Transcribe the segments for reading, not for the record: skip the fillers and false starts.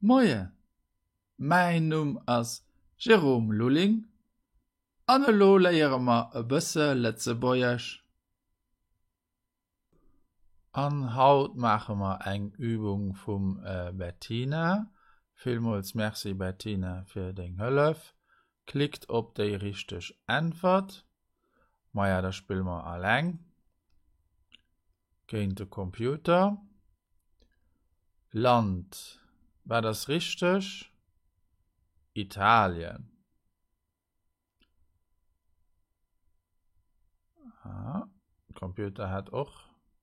Moien, mäin Numm ass Jérôme Lulling an elo léiere mer e bësse Lëtzebuergesch. An haut maache mer eng Übung vum Bettina. Villmools Merci Bettina fir deng Hëllef. Klickt op déi richteg Äntwert. Maja, da spille mer alleng géint de Computer. Land, wat ass richteg? Italien. Ah, Computer hat och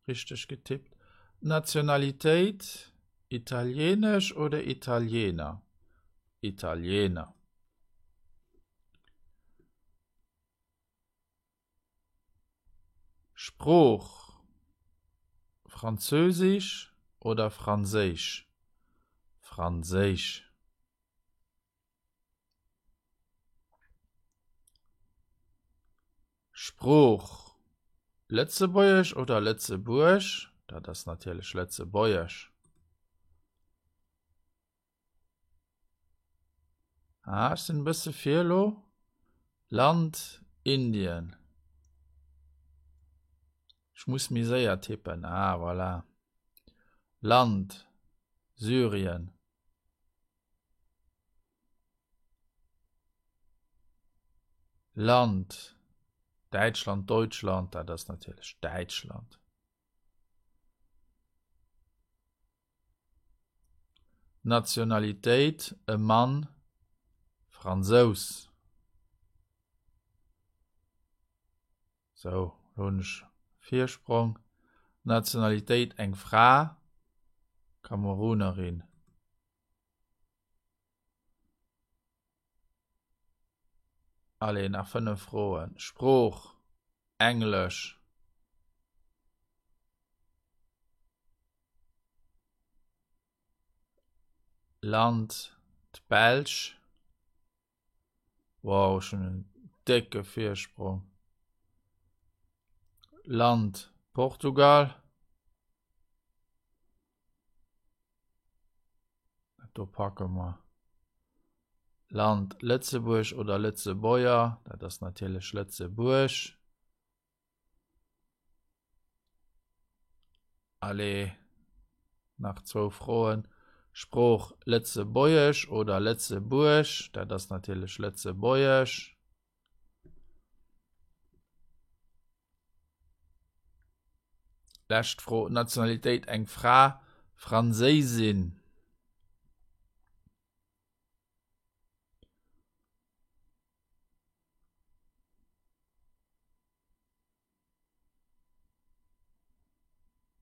richteg getippt. Nationalitéit, Italienesch oder Italiener? Italiener. Sprooch, Französisch oder Franséisch? Franséisch. Sprooch, Lëtzebuergesch oder Lëtzebuerg? Dat ass natierlech Lëtzebuergesch. Ah, ech sinn e bësse vir elo. Land, Indien. Ech muss méi séier tippen. Ah, voilà. Land, Syrien. Land, Däitschland, Deutschland, dat ass natierlech Däitschland. Nationalitéit, e Mann, Fransous. Sou, lo hunn ech Virsprong. Nationalitéit, eng Fra, Kamerunerin. Allez, nach 5 Froen. Sprooch, Englesch. Land, d'Belsch. Wow, ech hunn en décke Virsprong. Land, Portugal. Dat do packe mer. Land Lëtzebuerg oder Lëtzebuerger, dat ass natierlech Lëtzebuerg. Allez, nach zwou Froen. Sprooch Lëtzebuergesch oder Lëtzebuerg, dat ass natierlech Lëtzebuergesch. Lescht Fro, Nationalitéit eng Fra, Franséisin.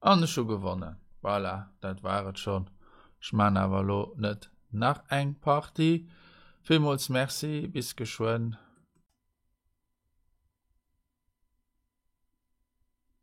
An ech hu gewonnen. Voilà, dat war et schonn. Ech maan awer elo net nach eng Partie. Villmools Merci, bis geschwënn.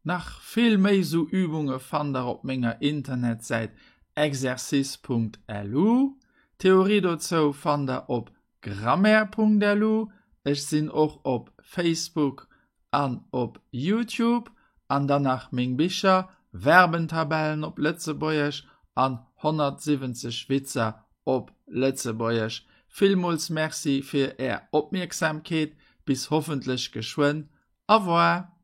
Nach vill méi sou Übunge fannt der op menger Internetsäit exercice.lu. D'Theorie dozou fannt der op grammaire.lu. Ech sinn och op Facebook an op Youtube. An dann nach meng Bicher, Verbentabellen op Lëtzebuergesch an 170 Witzer op Lëtzebuergesch. Villmools Merci fir är Opmierksamkeet. Bis hoffentlech geschwënn. Au revoir!